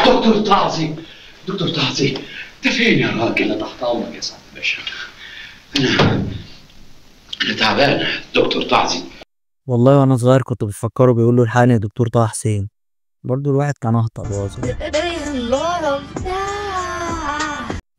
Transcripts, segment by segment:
دكتور طعزي، دكتور طعزي، انت فين يا راجل؟ انا تحت امرك يا سعادة الباشا. انا تعبان دكتور طعزي. والله وانا صغير كنت بفكره بيقول له الحقني يا دكتور طه حسين، برضه الواحد كان اهطل وهو صغير.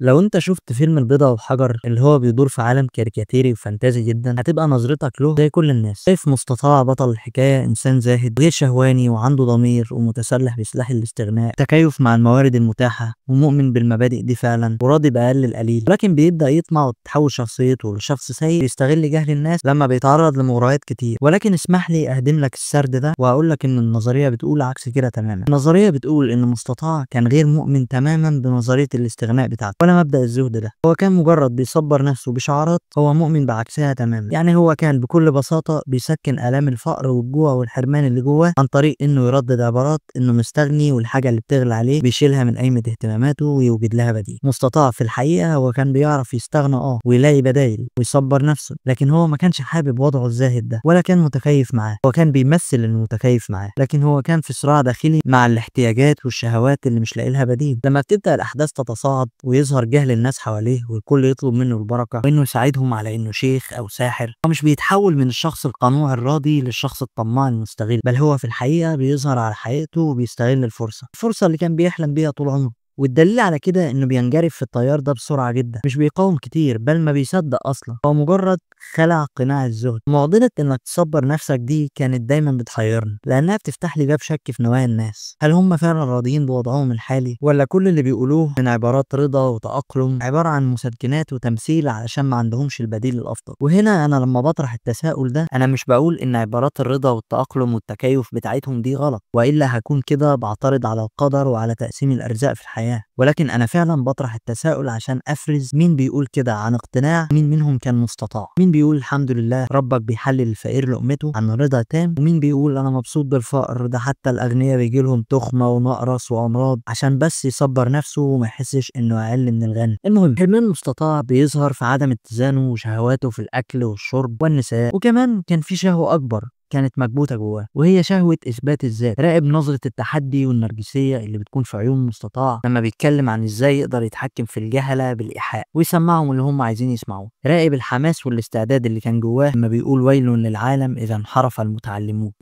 لو انت شفت فيلم البيضة والحجر اللي هو بيدور في عالم كاريكاتيري وفانتازي جدا، هتبقى نظرتك له زي كل الناس، شايف مستطاع بطل الحكاية انسان زاهد غير شهواني وعنده ضمير ومتسلح بسلاح الاستغناء، تكيف مع الموارد المتاحة ومؤمن بالمبادئ دي فعلا وراضي بأقل القليل، لكن بيبدأ يطمع وتتحول شخصيته لشخص سيء بيستغل جهل الناس لما بيتعرض لمغريات كتير. ولكن اسمح لي اهدم لك السرد ده واقول لك ان النظرية بتقول عكس كده تماما. النظرية بتقول ان مستطاع كان غير مؤمن تماما بنظرية الاستغناء بتاعته ولا مبدأ الزهد ده، هو كان مجرد بيصبر نفسه بشعارات هو مؤمن بعكسها تماما. يعني هو كان بكل بساطة بيسكن آلام الفقر والجوع والحرمان اللي جواه عن طريق انه يردد عبارات انه مستغني والحاجة اللي بتغلى عليه بيشيلها من قايمة اهتماماته ويوجد لها بديل. مستطاع في الحقيقة هو كان بيعرف يستغنى ويلاقي بدايل ويصبر نفسه، لكن هو ما كانش حابب وضعه الزاهد ده ولا كان متكيف معاه. هو كان بيمثل انه متكيف معاه، لكن هو كان في صراع داخلي مع الاحتياجات والشهوات اللي مش لاقي لها بديل. لما بتبدأ الأحداث تتصاعد ويظهر جهل الناس حواليه والكل يطلب منه البركة وانه يساعدهم على انه شيخ او ساحر، هو مش بيتحول من الشخص القنوع الراضي للشخص الطماع المستغل، بل هو في الحقيقة بيظهر على حقيقته وبيستغل الفرصة اللي كان بيحلم بيها طول عمره. والدليل على كده انه بينجرف في التيار ده بسرعة جدا، مش بيقاوم كتير بل ما بيصدق اصلا، هو مجرد خلع قناع الزهد. معضلة انك تصبر نفسك دي كانت دايما بتحيرني، لانها بتفتح لي باب شك في نوايا الناس. هل هم فعلا راضيين بوضعهم الحالي، ولا كل اللي بيقولوه من عبارات رضا وتأقلم عبارة عن مسكنات وتمثيل علشان ما عندهمش البديل الافضل؟ وهنا انا لما بطرح التساؤل ده انا مش بقول ان عبارات الرضا والتأقلم والتكيف بتاعتهم دي غلط، والا هكون كده بعترض على القدر وعلى تقسيم الارزاق في الحياة، ولكن انا فعلا بطرح التساؤل عشان افرز مين بيقول كده عن اقتناع، مين منهم كان مستطاع، مين بيقول الحمد لله ربك بيحلل الفقير لقمته عن رضا تام، ومين بيقول انا مبسوط بالفقر ده حتى الاغنياء بيجي لهم تخمة ونقرس وامراض عشان بس يصبر نفسه وما يحسش انه اقل من الغني. المهم حرمان مستطاع بيظهر في عدم اتزانه وشهواته في الاكل والشرب والنساء، وكمان كان في شهوة اكبر كانت مكبوتة جواه وهي شهوة إثبات الذات. راقب نظرة التحدي والنرجسية اللي بتكون في عيون مستطاع لما بيتكلم عن إزاي يقدر يتحكم في الجهلة بالإيحاء ويسمعهم اللي هم عايزين يسمعوه. راقب الحماس والاستعداد اللي كان جواه لما بيقول ويل للعالم إذا انحرف المتعلمون.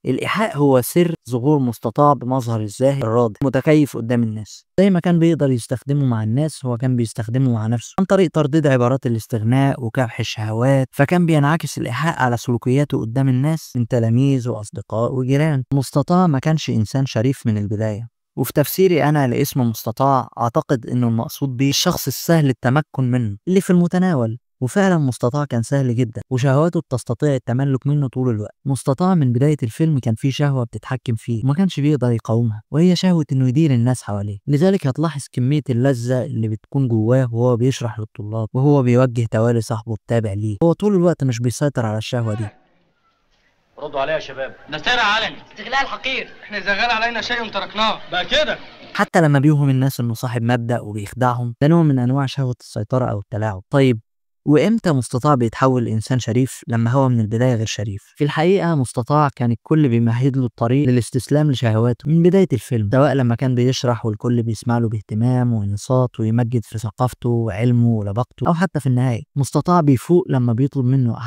الإيحاء هو سر ظهور مستطاع بمظهر الزاهد الراضي متكيف قدام الناس. زي ما كان بيقدر يستخدمه مع الناس هو كان بيستخدمه مع نفسه عن طريق ترديد عبارات الاستغناء وكبح الشهوات، فكان بينعكس الإيحاء على سلوكياته قدام الناس من تلاميذ وأصدقاء وجيران. مستطاع ما كانش إنسان شريف من البداية، وفي تفسيري أنا لاسم مستطاع أعتقد إنه المقصود بيه الشخص السهل التمكن منه اللي في المتناول، وفعلا مستطاع كان سهل جدا وشهواته بتستطيع التملك منه طول الوقت. مستطاع من بداية الفيلم كان فيه شهوة بتتحكم فيه وما كانش بيقدر يقاومها، وهي شهوة انه يدير الناس حواليه. لذلك هتلاحظ كمية اللذة اللي بتكون جواه وهو بيشرح للطلاب وهو بيوجه توالي صاحبه التابع ليه، هو طول الوقت مش بيسيطر على الشهوة دي. ردوا عليا يا شباب، ده سرقة علني، استغلال حقير، احنا اذا غال علينا شيء تركناه بقى كده. حتى لما بيوهم الناس انه صاحب مبدأ وبيخدعهم، ده نوع من انواع شهوة السيطرة او التلاعب. طيب وإمتى مستطاع بيتحول لإنسان شريف لما هو من البداية غير شريف؟ في الحقيقة مستطاع كان الكل بيمهد له الطريق للاستسلام لشهواته من بداية الفيلم، سواء لما كان بيشرح والكل بيسمع له باهتمام وإنصات ويمجد في ثقافته وعلمه ولباقته، أو حتى في النهاية مستطاع بيفوق لما بيطلب منه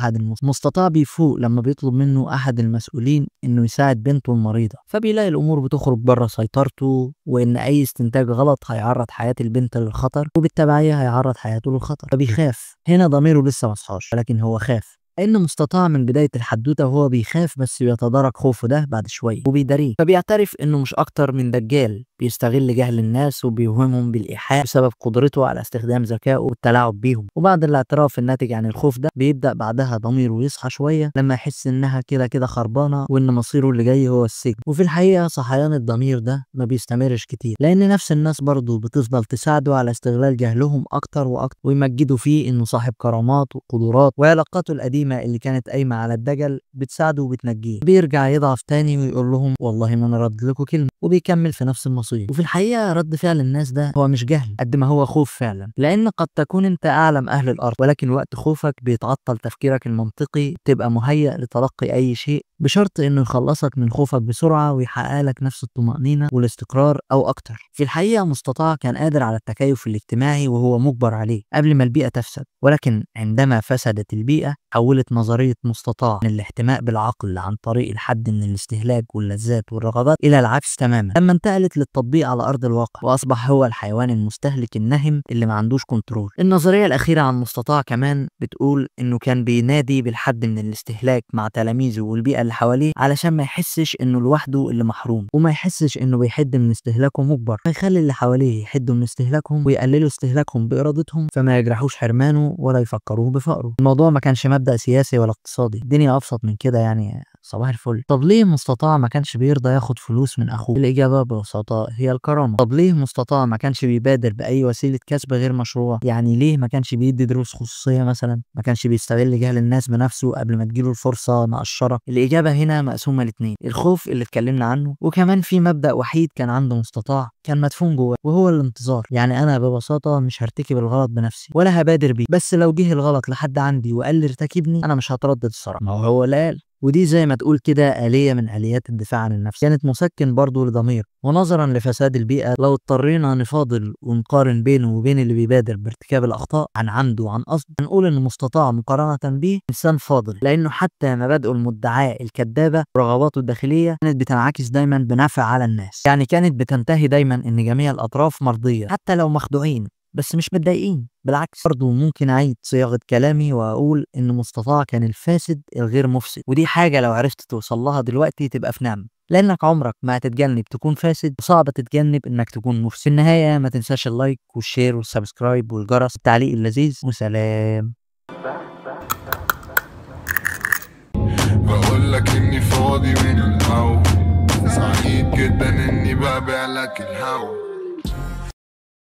مستطاع بيفوق لما بيطلب منه أحد المسؤولين إنه يساعد بنته المريضة، فبيلاقي الأمور بتخرج بره سيطرته وإن أي استنتاج غلط هيعرض حياة البنت للخطر وبالتبعية هيعرض حياته للخطر، فبيخاف. هنا ضميره لسه ما صحاش، ولكن هو خاف لأن مستطاع من بداية الحدوتة وهو بيخاف، بس بيتدارك خوفه ده بعد شوية وبيداريه، فبيعترف إنه مش أكتر من دجال بيستغل جهل الناس وبيوهمهم بالإيحاء بسبب قدرته على استخدام ذكائه والتلاعب بيهم. وبعد الاعتراف الناتج عن الخوف ده بيبدأ بعدها ضميره يصحى شوية لما يحس إنها كده كده خربانة وإن مصيره اللي جاي هو السجن. وفي الحقيقة صحيان الضمير ده ما بيستمرش كتير، لأن نفس الناس برضه بتفضل تساعده على استغلال جهلهم أكتر وأكتر ويمجدوا فيه إنه صاحب كرامات وقدرات، وعلاقاته القديمة اللي كانت قايمة على الدجل بتساعده وبتنجيه. بيرجع يضعف تاني ويقول لهم والله ما انا رد لكم كلمة، وبيكمل في نفس المصير. وفي الحقيقة رد فعل الناس ده هو مش جهل قد ما هو خوف فعلا، لأن قد تكون انت أعلم أهل الأرض، ولكن وقت خوفك بيتعطل تفكيرك المنطقي، تبقى مهيأ لتلقي أي شيء بشرط إنه يخلصك من خوفك بسرعة ويحقق لك نفس الطمأنينة والاستقرار أو أكتر. في الحقيقة مستطاع كان قادر على التكيف الاجتماعي وهو مجبر عليه قبل ما البيئة تفسد، ولكن عندما فسدت البيئة حولت نظرية مستطاع من الاحتماء بالعقل عن طريق الحد من الاستهلاك واللذات والرغبات إلى العكس تماما لما انتقلت للتطبيق على أرض الواقع، وأصبح هو الحيوان المستهلك النهم اللي ما عندوش control. النظرية الأخيرة عن مستطاع كمان بتقول إنه كان بينادي بالحد من الاستهلاك مع تلاميذه والبيئة اللي حواليه علشان ما يحسش إنه لوحده اللي محروم، وما يحسش إنه بيحد من استهلاكه مجبر، فيخلي اللي حواليه يحدوا من استهلاكهم ويقللوا استهلاكهم بإرادتهم، فما يجرحوش حرمانه ولا يفكروه بفقره. الموضوع ما كانش مبدأ سياسي ولا اقتصادي، الدنيا أبسط من كده يعني. صباح الفل. طب ليه مستطاع ما كانش بيرضى ياخد فلوس من اخوه؟ الاجابة ببساطة هي الكرامة. طب ليه مستطاع ما كانش بيبادر باي وسيلة كسب غير مشروع؟ يعني ليه ما كانش بيدي دروس خصوصية مثلا؟ ما كانش بيستغل جهل الناس بنفسه قبل ما تجيله الفرصة مقشره؟ الاجابة هنا مقسومة لاتنين، الخوف اللي اتكلمنا عنه، وكمان في مبدا وحيد كان عنده مستطاع كان مدفون جواه وهو الانتظار. يعني انا ببساطة مش هرتكب الغلط بنفسي ولا هبادر بيه، بس لو جه الغلط لحد عندي وقال لي ارتكبني انا مش هتردد الصراحة، ما هو اللي قال. ودي زي ما تقول كده آلية من آليات الدفاع عن النفس، كانت مسكن برضه لضمير. ونظرا لفساد البيئة لو اضطرينا نفاضل ونقارن بينه وبين اللي بيبادر بارتكاب الأخطاء عن عمد وعن قصد، هنقول إن مستطاع مقارنة بيه إنسان فاضل، لأنه حتى مبادئه المدعاة الكذابة ورغباته الداخلية كانت بتنعكس دايما بنفع على الناس. يعني كانت بتنتهي دايما إن جميع الأطراف مرضية حتى لو مخدوعين، بس مش متضايقين. بالعكس برضه ممكن أعيد صياغة كلامي وأقول إن مستطاع كان الفاسد الغير مفسد، ودي حاجة لو عرفت توصل لها دلوقتي تبقى في نعمة، لأنك عمرك ما هتتجنب تكون فاسد وصعب تتجنب إنك تكون مفسد. في النهاية ما تنساش ال like وال share وال subscribe والجرس التعليق اللذيذ، وسلام. بقول لك إني فاضي من الأول، سعيد جدا إني ببيع لك الهوا.